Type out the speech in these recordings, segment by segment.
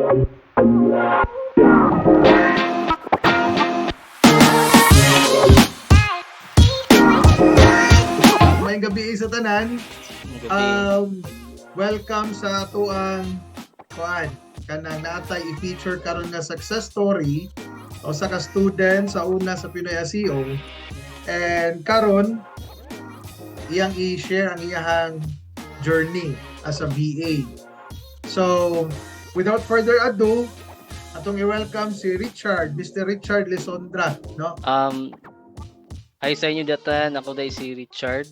Maayong gabii sa tanan. Gabii. Welcome sa atoang kuan, kanang naa tay i-feature karon nga success story o sa ka student sa una sa Pinoy SEO, and karon iyang i-share ang iyahang journey as a VA. So, without further ado, atong i-welcome si Richard, Mr. Richard Lisondra, no? Hi sa inyo datan, ako diay si Richard,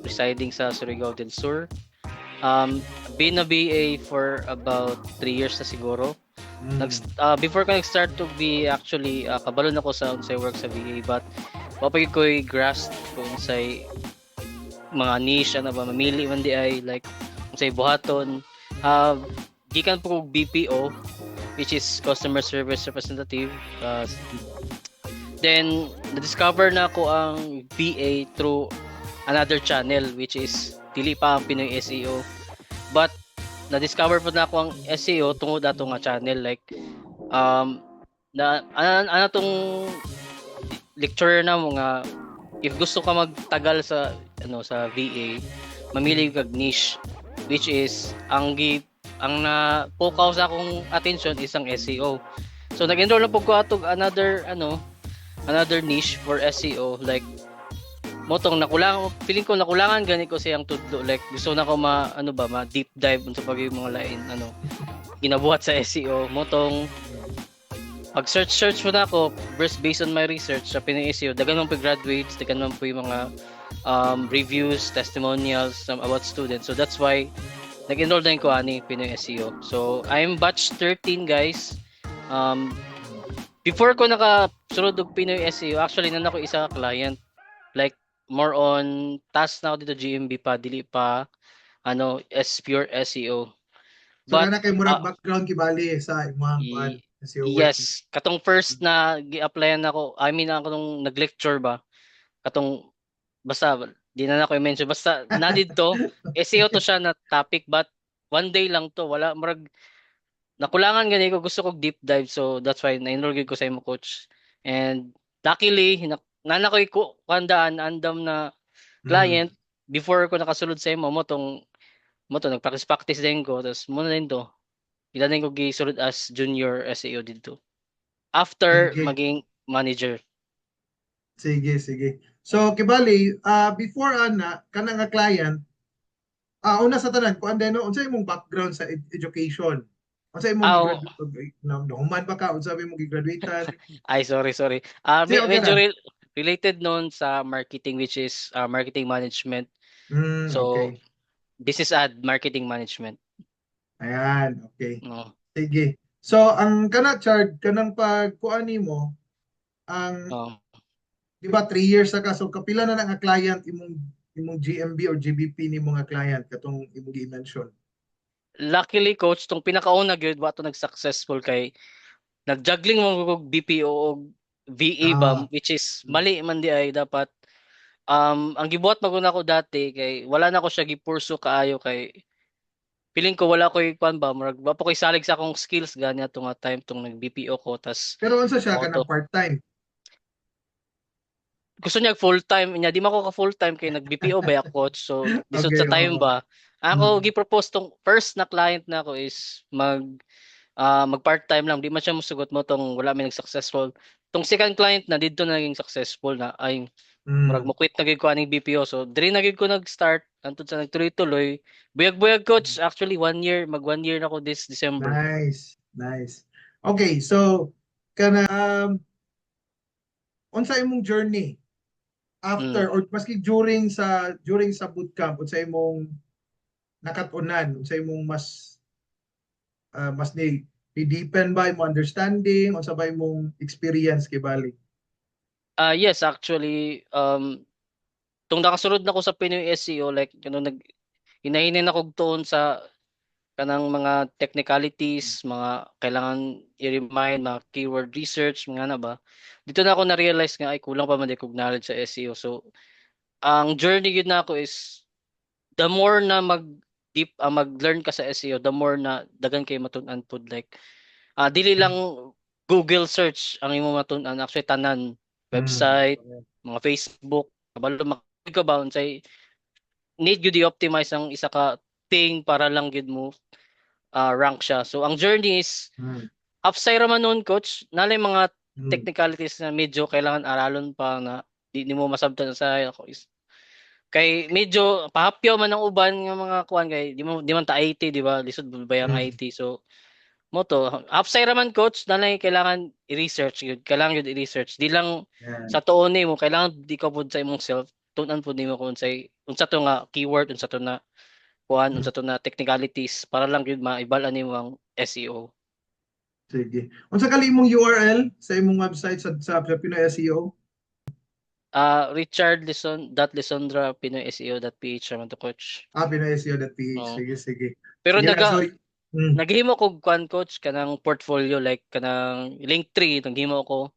residing sa Surigao del Sur. Been a VA for about 3 years na siguro. Before ko nag-start to be actually, kabalo na ko sa unsay work sa VA, but wa pa gyud ko'y grasp kung unsay mga niche, ano ba, mamili man diay, like unsay buhaton. Gikan po kog BPO, which is customer service representative. Then na-discover na ako ang VA through another channel, which is dili pa ang Pinoy SEO. But na-discover po na ako ang SEO tungod ato nga channel, like na ano tong lecturer na mo nga if gusto ka magtagal sa ano, sa VA, mamili kag niche, which is ang na focus sa akong attention is ang SEO. So nag-enroll na po ko atog another ano, another niche for SEO. Like mao tong nakulang, feeling ko nakulangan gani ko siyang tudlo, like gusto na ko ma ano ba, ma deep dive unsa pa gyud mga lain ano ginabuhat sa SEO. Mao tong pag search search mo na ako, first, based on my research sa Pinoy SEO, daghan man po graduates, daghan man po yung mga reviews, testimonials about students. So that's why nag-enroll din ko ani Pinoy SEO. So I'm batch 13, guys. Before ko nakasulod og Pinoy SEO, actually naa na ko isa ka client. Like more on task na ako dito, GMB pa, dili pa ano, S pure SEO. So But naa na kay murag background kibali sa imong kuan, SEO work. Yes, katong first na gi-applyan ako, I mean, ako nung nag-lecture ba, katong basta di na nako i-mention, basta na didto SEO to siya na topic, but one day lang to, wala, murag nakulangan gani ko, gusto ko deep dive. So that's why na-enroll gyud ko sa imo, coach, and luckily naa na ko'y kandaan andam na client before ko nakasulod sa imo. Mao to nag-practice practice din ko, tapos mao na din to ila din ko gisulod as junior SEO didto after Sige. Maging manager. Sige, sige. So kibali, before ana kana nga client, una sa tanan, kuan din no, unsa imong background sa education? Unsa imong gigraduate na, nahuman ba ka? Unsa imong gigraduatean? Ay, sorry, sorry. Sige, okay Medyo ra. Related noon sa marketing, which is marketing management. So business ad marketing management. Ayan, okay. No. Sige. So ang kana, Chard, kanang pag kuan nimo, ang di ba 3 years na ka, so kapila na nga client imong GMB or GBP nimo nga client katong imong gi-mention? Luckily, coach, tong pinakauna gyud wa to nag-successful kay nag-juggling mo og BPO og VA ba, which is mali man diay. Dapat ang gibuhat man gud nako dati, kay wala na ko siya gi-pursue kaayo kay feeling ko wala koy kuan ba, murag wa pa koy salig sa akong skills gani ato nga time tong nag BPO ko, tas Pero unsa siya, mao to. Kanang part-time? Gusto niya full time niya, di man ko ka full time kay nag BPO ba ako, coach, so lisod sa time ba. Ako gi-propose tong first na client na ako is mag part time lang, di man siya mosugot. Mao tong wala mi nag-successful. Tong second client na didto na naging successful na, ay, murag mo quit na gyud ko aning BPO. So diri na gyud ko nag-start hantod sa nagtuloy-tuloy. Buyag-buyag, coach, actually one year, mag 1 year na ko this December. Nice, nice. Okay, so kana unsa imong journey after or maski during sa bootcamp, unsa imong nakat-unan, unsa imong mas ni ni-deepen ba imong understanding, unsa ba imong experience kibali? Ah, yes, actually, tong nakasulod na ko sa Pinoy SEO, like nag hinahinay na kog tuon sa kanang mga technicalities, mga kailangan i-remind, mga keyword research, mga ana ba. Dito na ako na-realize nga ay kulang pa man kog knowledge sa SEO. So ang journey gyud nako is the more na mag deep ang mag-learn ka sa SEO, the more na daghan kay matun-an pud, like dili lang Google search ang imong matun-an, actually tanan website, mga Facebook, kabalo ka ba unsay need gyud i-optimize ang isa ka thing para lang gyud mo rank siya. So ang journey is upside ra man nun, coach, nalay mga technicalities na medyo kailangan aralon pa na di nimo masabtan sa ako is kay medyo pahapyaw man ang uban nga mga kuan kay di man ta IT, di ba? Lisod ba ang IT? So mo to, upside ra man, coach, nalay kailangan i-research gyud, kailangan gyud i-research, di lang sa tuon nimo, kailangan di ka pud sa imong self tun-an pud nimo kung unsay unsa to nga keyword, unsa to na kuan, unsa to na technicalities para lang gyud maibal-an nimo ang SEO. Sige. Unsa kali imong URL sa imong website sa Pinoy SEO? Ah, Richard Lison dot Lisondra pinoyseo.ph raman to, coach. Ah, pinoyseo.ph. Oo. Sige, sige. Pero Sige lang, naga so, naghimo ko kuan, coach, kanang portfolio, like kanang Linktree naghimo ko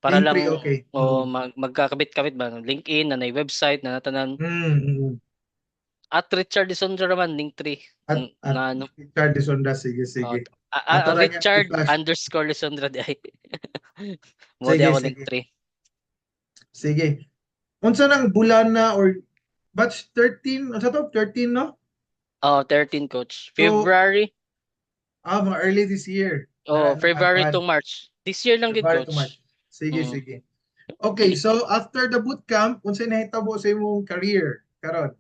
para lang Linktree, okay. o magkakabit-kabit ba LinkedIn na nay website na natanan. @Richard Lisondra raman Linktree. At, at Na ano. Richard Lisondra, sige, sige. Ah, Ato ra niya Richard i-flash. _Lisondra di ay. Mo di Sige, ako sige. Linktree. Sige. Unsa nang bulan na or batch 13, unsa to? 13, no? Oh, 13, coach. So, February. Ah, mga early this year. Oh, Na, February kuan. To March. This year lang gid, February to coach. March. Sige, sige. Okay, so after the bootcamp, unsay nahitabo sa imong career karon?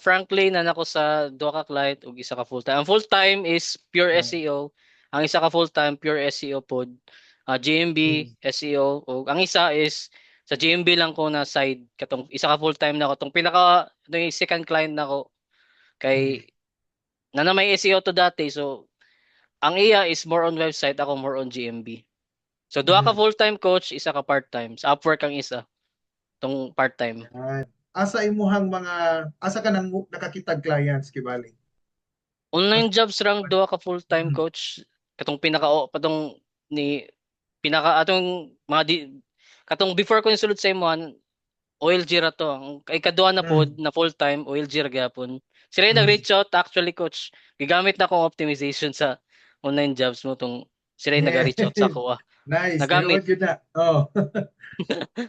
Frankly, naa na ko sa duha ka client ug isa ka full-time. Ang full-time is pure SEO. Ang isa ka full-time pure SEO pod. GMB, SEO ug ang isa is sa GMB lang ko na side, katong isa ka full-time na ko, tong pinaka ano yung second client nako kay na na may SEO to dati, so ang iya is more on website, ako more on GMB. So duha ka full-time, coach, isa ka part-time. Sa Upwork ang isa. Tong part-time. Yan. Asa imuhang mga asa ka nang nakakitag clients kibali? Online jobs rang duha ka full-time, coach. Katong pinaka o patong ni pinaka atong mga di, katong before ko nisulod sa imo OLG ra to. Ang kay kaduha na pod na full-time OLG ra gyapon. Sila yung nag-reach out actually, coach. Gigamit na akong optimization sa online jobs mo tong sila yung nag-reach out sa ako. Ah. Nice. Nagamit. Tinuod yun na. Oh.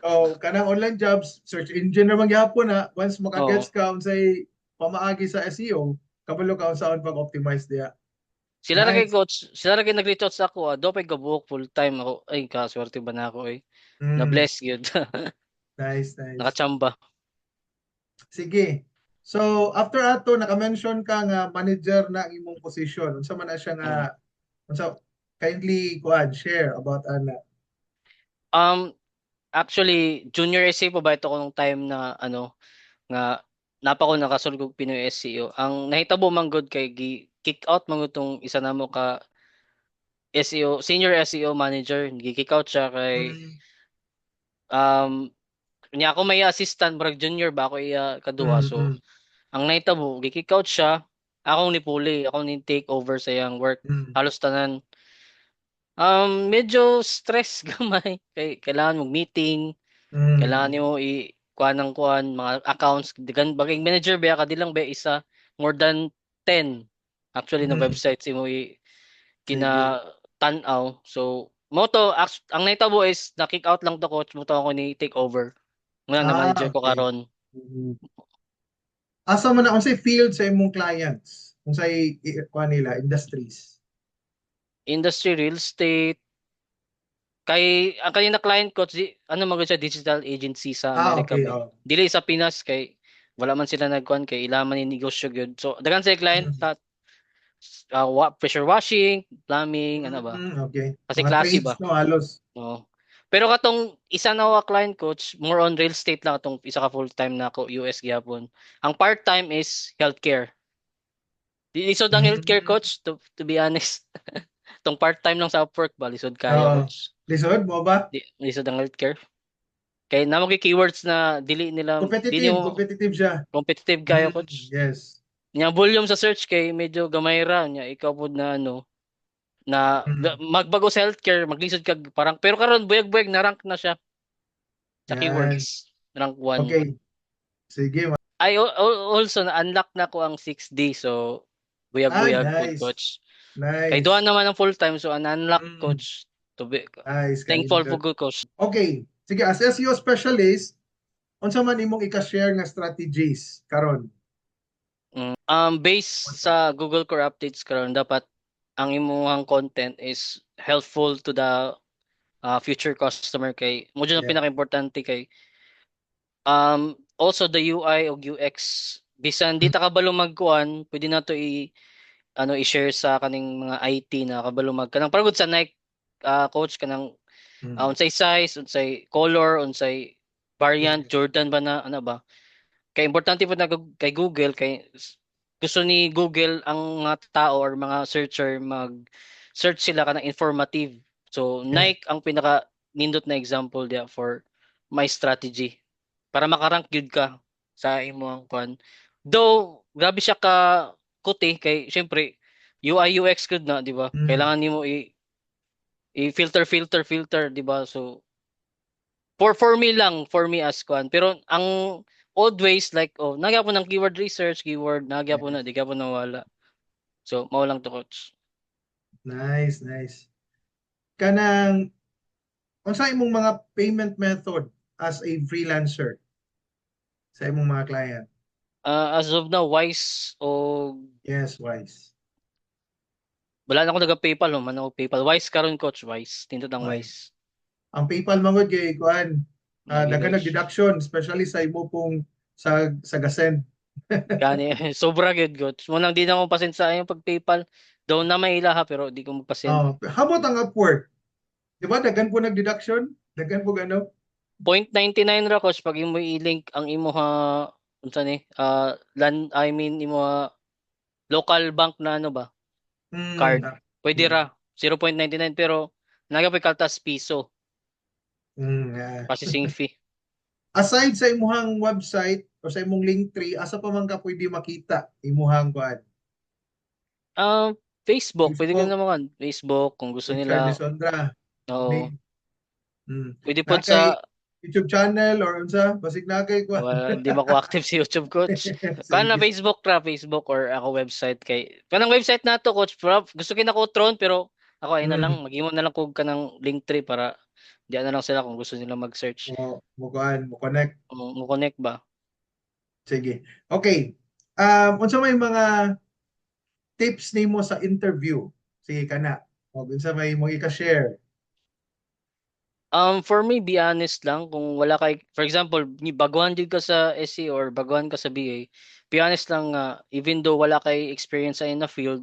Oh, kanang online jobs, search engine naman gyapon na once makagets ka unsay pamaagi sa SEO, kabalo ka unsaon pag-optimize diya. Sila ra kay Nice. coach, sila ra kay nag-reach out sa ako. Ah, do pay kabuok full time ako. Ay, kaswerte ba na ako eh. Na-bless gyud. Nice, nice. Nakachamba. Sige. So, after ato naka-mention ka nga manager na ang imong position. Unsa man na siya nga unsa, kindly kuan share about ana? Actually, junior SA pa ba ito ko nung time na ano nga napa ko nakasulod og Pinoy SEO. Ang nahitabo man gud kay gi kick out man gud tong isa namo ka SEO, senior SEO manager, gi-kick out siya kay niya ako may assistant, murag junior ba ako iya kaduha. So ang nahitabo, gi-kick out siya. Akong nipuli, ako ni take over sa iyang work. Halos tanan. Medyo stress gamay kay kailangan mong meeting, kailangan nimo i kuan ng kuan mga accounts, digan bagay manager ba ka, di lang ba isa, more than 10 actually na websites imo i kina tan-aw. So mo to ang nahitabo is na kick out lang to, coach, mo to ako ni take over. Nga na manager ko karon. Asa man na, unsay field sa imong clients? Unsay kuan nila industries? Industry, real estate. Kay ang kanina client ko di, ano man gud siya, digital agency sa Amerika ba. Dili sa Pinas kay wala man sila nagkuan kay ila man ni negosyo gyud. So daghan sa client ta pressure washing, plumbing, ano ba? Kasi Mga klase trades ba? No, halos. No. Pero katong isa na wa client, coach, more on real estate lang atong isa ka full time na ako, US gyapon. Ang part time is healthcare. Di lisod ang healthcare, coach, to be honest. Tong part time lang sa Upwork ba, lisod kayo, coach. Lisod mo ba? Di, lisod ang healthcare. Kay namo kay keywords na dili nila di Competitive, nimo competitive siya. Competitive kayo, coach. Nya volume sa search kay medyo gamay ra nya ikaw pud na ano na magbago sa healthcare maglisod kag parang, pero karon buyag-buyag na rank na siya sa Yan. keywords, rank 1. Okay. Sige. I also na-unlock na ko ang 6D, so Ay, buyag-buyag pud, nice. coach. Nice. Kay duha naman ang full time, so an-unlock, coach, to be Nice, thankful kanindot. Po coach. Okay. Sige, as SEO specialist, unsa man imong ika-share nga strategies karon? Based sa Google Core Updates karon, dapat ang imong content is helpful to the future customer kay mao jud ang pinaka-importante kay also the UI ug UX, bisan di ta kabalo magkuan, pwede nato i ano i-share sa kaning mga IT na kabalo mag kanang parang sa Nike, coach, kanang unsay size, unsay color, unsay variant, Jordan ba na ano ba. Kay importante po na kay Google kay gusto ni Google ang mga tao or mga searcher mag search sila kanang informative. So Nike ang pinaka nindot na example diya for my strategy para makarank gyud ka sa imong kuan. Though grabe siya ka kuti kay syempre UI UX gud na, di ba? Mm. Kailangan nimo i filter, filter, filter, di ba? So for me lang, for me as kuan. Pero ang old ways like, oh, nagyapon ng keyword research, keyword nagyapon na, di gyapon nawala. So mao lang to, coach. Nice, nice. Kanang unsa imong mga payment method as a freelancer sa imong mga client? As of now, Wise o Yes, Wise. Wala na ako naga-PayPal, oh, man ako PayPal. Wise karon, coach, Wise. Nindot ang Wise. Wise. Ang PayPal man gud kay kuan, Lagi, daghan coach. nag deduction, especially sa imo pong sa gasend. Gani, sobra gyud, coach. Mo nang di na ako pasend sa yung pag PayPal. Doon na may ilaha pero di ko magpasend. Oh, how about ang Upwork? Di ba daghan po nag-deduction? Daghan po ano? 0.99 ra, coach, pag imo i-link ang imo ha unsa ni lan, I mean, imo ha, local bank na ano ba card. Pwede ra 0.99 pero nagapoy kaltas piso processing fee. Aside sa imuhang website o sa imong Linktree, asa pa man ka pwede makita imuhang kuan? Facebook, pwede ka Facebook. naman Facebook kung gusto Richard nila. Lisondra. Oo. Name. Pwede po Naa sa YouTube channel or unsa? Basig na kay kuan. Wala, di ba ko active sa YouTube, coach. Kuan na Sige. Facebook ra, Facebook or ako website kay kanang website nato, coach. Pero gusto kay nako Tron pero ako ay na lang maghimo na lang kog kanang Linktree para di na lang sila kung gusto nila mag-search. Mo kuan, mo connect. Mo connect ba? Sige. Okay. Unsa may mga tips nimo sa interview? Sige kana. O unsa may imong ika-share? For me, be honest lang kung wala kay, for example, baguhan jud ka sa SEO or baguhan ka sa VA, be honest lang nga even though wala kay experience sa in the field,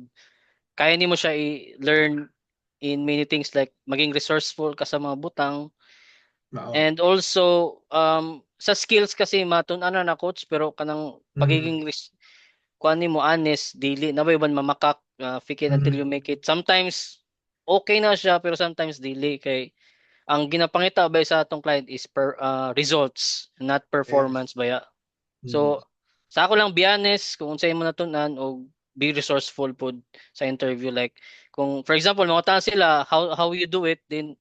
kaya nimo siya i-learn in many things like maging resourceful ka sa mga butang. Mao. And also sa skills kasi matun-an na, coach, pero kanang pagiging kuan nimo honest dili na ba iban mamakak, fake it until you make it. Sometimes okay na siya pero sometimes dili kay ang ginapangita ba sa atong client is per results, not performance baya. So sa ako lang, be honest kung unsay mo natun-an o be resourceful pod sa interview, like kung for example mangutana sila how you do it, then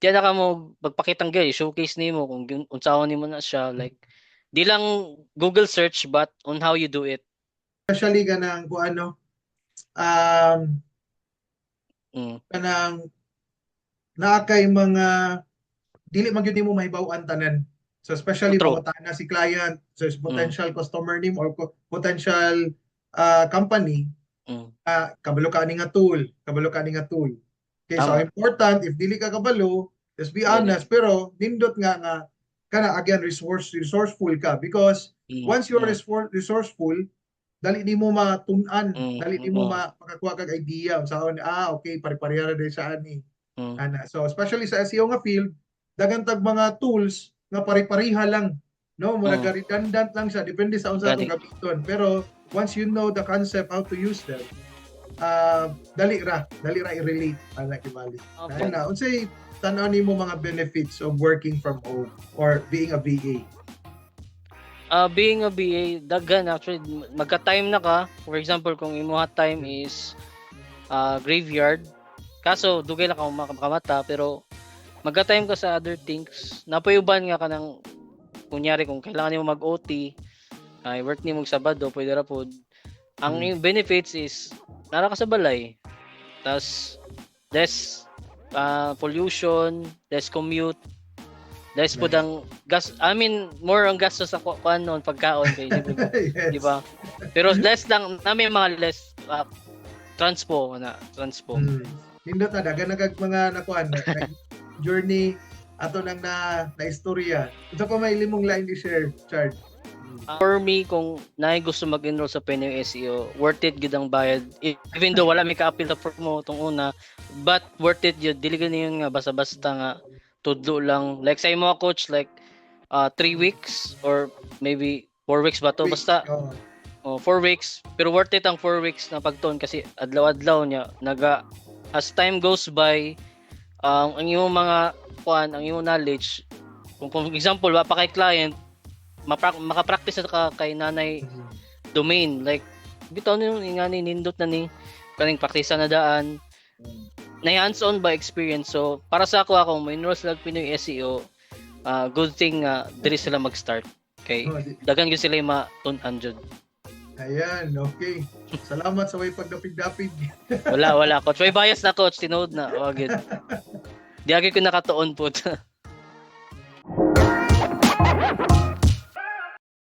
diyan na ka mo magpakitang gay showcase nimo kung unsaon nimo na siya, like di lang Google search but on how you do it. Especially kanang kung ano kanang naa kay mga dili man gyud nimo mahibaw-an tanan. So especially mangutana si client, so potential customer nimo or potential company, kabalo ka ani nga tool, kabalo ka ani nga tool. Okay, so Tama. Important if dili ka kabalo, just be honest, pero nindot nga nga kana again resourceful ka because once you're resourceful, dali nimo matun-an, dali nimo makakuha kag idea unsaon, ah, okay, pare-pareha ra diay sa ani. Ana. So especially sa SEO nga field, daghan tag mga tools nga pare-pareha lang, no? Murag redundant lang siya, depende sa unsa atong Gani. Gamiton. Pero once you know the concept how to use them, dali ra i-relate ana kibali. Ana, unsay tan-aw nimo mga benefits of working from home or being a VA? Being a VA, daghan actually, magka-time na ka. For example, kung imuha time is graveyard, kaso dugay lang ka makamata, pero magka-time ka sa other things. Napayuban nga ka ng, kunyari kung kailangan nimo mag-OT, Ay work nimo og Sabado, pwede ra pod. Ang benefits is nara ka sa balay. Tas less pollution, less commute, less pud ang gas, I mean, more ang gastos sa kuan noon, pagkaon kay siyempre, di ba? Pero less lang, na may mga less transpo na transpo. Nindot na dagan nagag mga nakuan na journey ato nang na na istorya. Unsa pa may limong line i-share, Chard? For me, kung naay gusto mag-enroll sa Pinoy SEO, worth it gid ang bayad. Even though wala may ka-appeal sa mo tong una, but worth it yun. Dili gani yun nga basta-basta nga tudlo lang. Like sa imo, coach, like 3 weeks or maybe 4 weeks ba to? Basta oh, 4 weeks. Pero worth it ang 4 weeks na pagtuon kasi adlaw-adlaw niya. Naga, as time goes by, ang iyong mga kuan, ang iyong knowledge, kung example, wa pa kay client, maka-practice na ka kay nanay domain, like bitaw ni nga ni nindot na ni kaning practice na daan na hands-on by experience. So para sa ako, ako mo enroll sila Pinoy SEO, good thing nga diri sila mag-start kay daghan gyud sila yung matun-an jud. Ayan, okay. Salamat sa way pagdapig-dapig. Wala, wala, coach. May bias na, coach, tinuod na. Wa gyud, di agi ko nakatuon po.